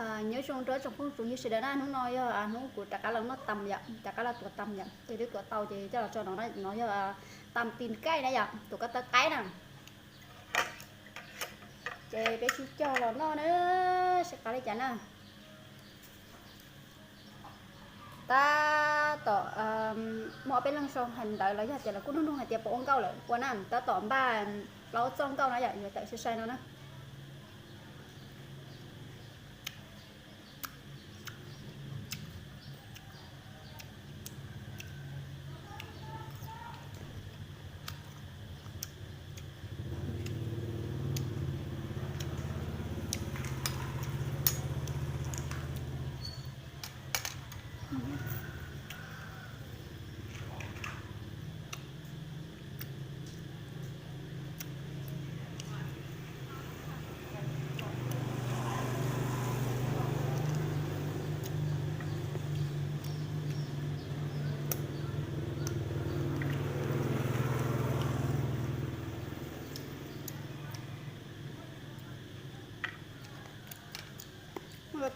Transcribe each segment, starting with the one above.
Nyob zoo rau tsoom phooj tsoom ywg sawv daws na, hnub no yog hnub kuv rov qab los noj tam yom, rov qab los tuav tam yom, ces twb tuav tau ces coj los tso no, no yog tam pis kaij na yom, tuav koj taw qaib na. Ces peb sib cog los noj na, sib qab li cas na. Tab tom muaj ob peb leeg sau hais ntawd los yog tias lawv kuj nug nug hais tias puas ua nkauj lawm ua na, tab tom npaj plaub txoj nkauj no yom, yuav tawm sai sai no na.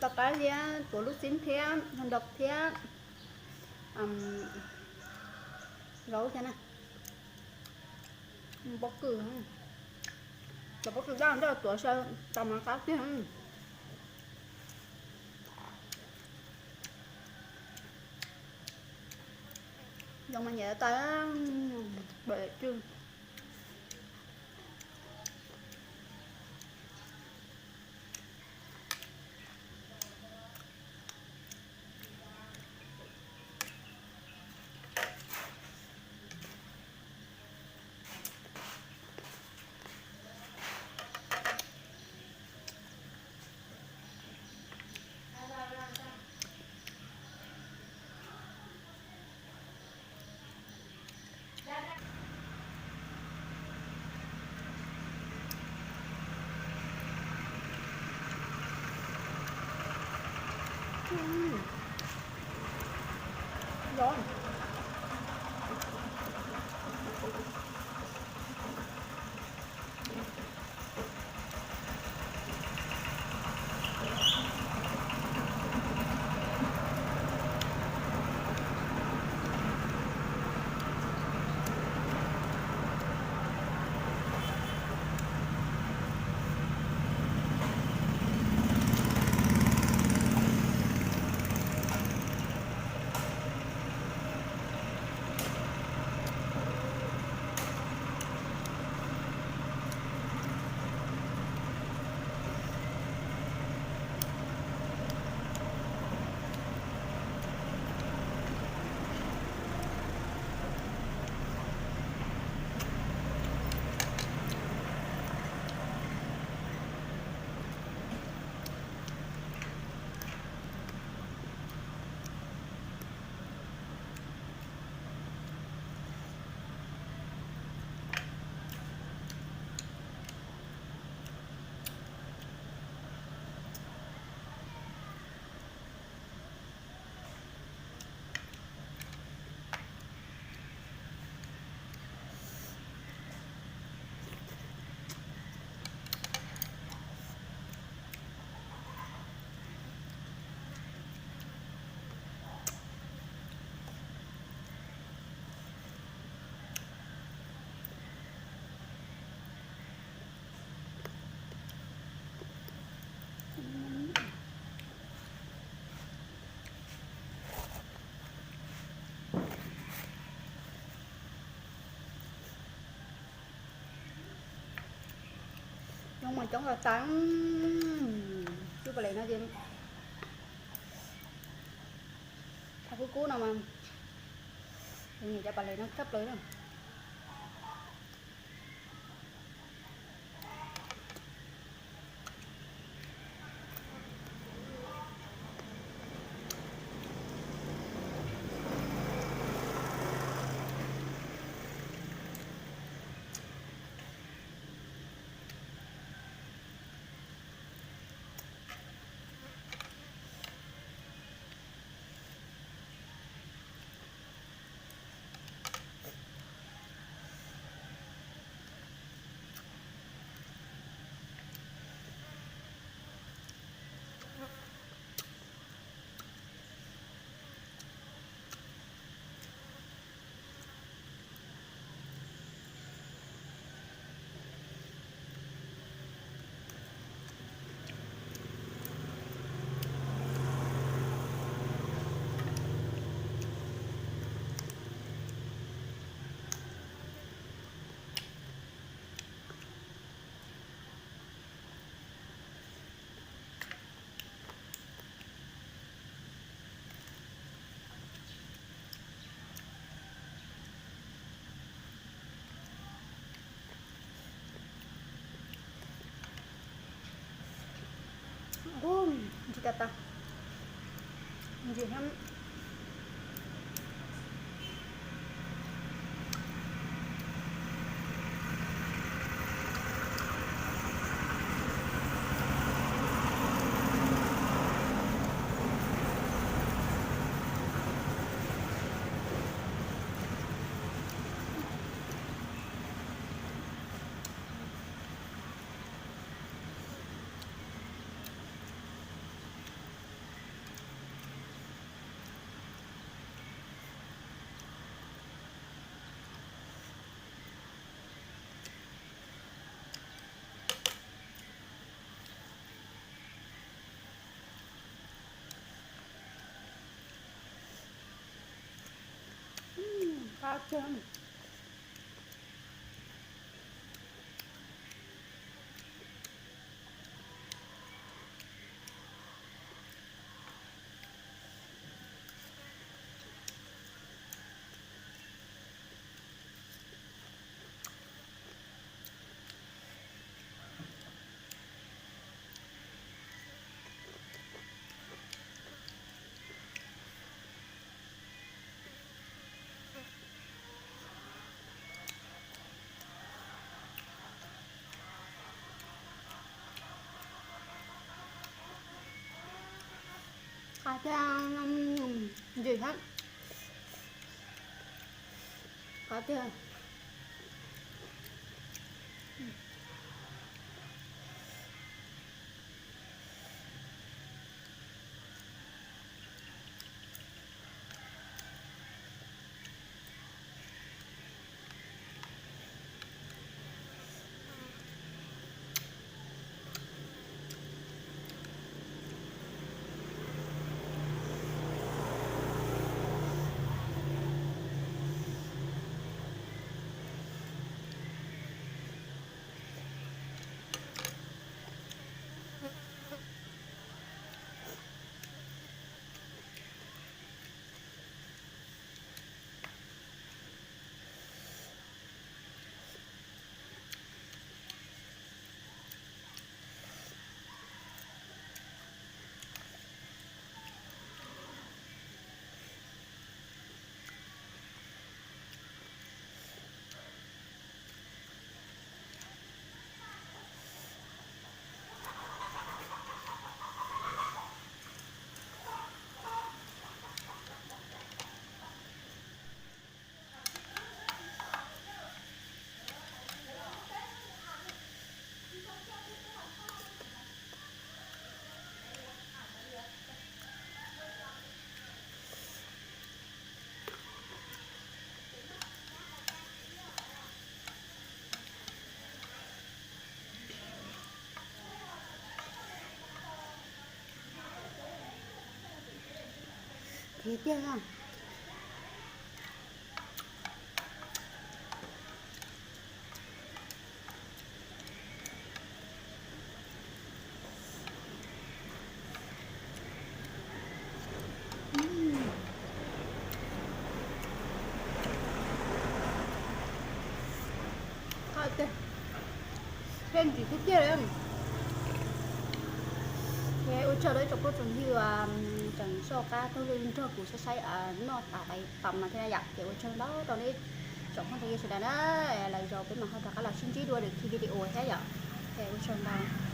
Tau qab thiab, tuav lub xib thiab, nrog thiab, zaub thiab na. Pob kws, cov pob kws daj ntsawj tuav saw tau mas qab tiag. Zoo mas nyiam tas, bam tsw. Coob mas coob tas tas. Cov pas les no ces, cov kub kub no mas, cov pas les no tshaj plaws na. Ub, ntsim tas tas. Ntsim thiab. Qab kawg. Qab tiag, ntsim thiab. Qab tiag. Khiav tiag. Qab tiag, ntsim tiag tiag li. Ua tsaug rau ib tsoom phooj tsoom ywg uas tseem soj qab taug lw nrog kuv saib saib noj tas tais tas no thiab na yom. Ces ua tsaug ntau rau nej tsoom phooj tsoom ywg sawv daws na. Lwm zaus peb mam ho rov qab los sib ntsib dua lwm ki video thiab yom. Ces ua tsaug ntau.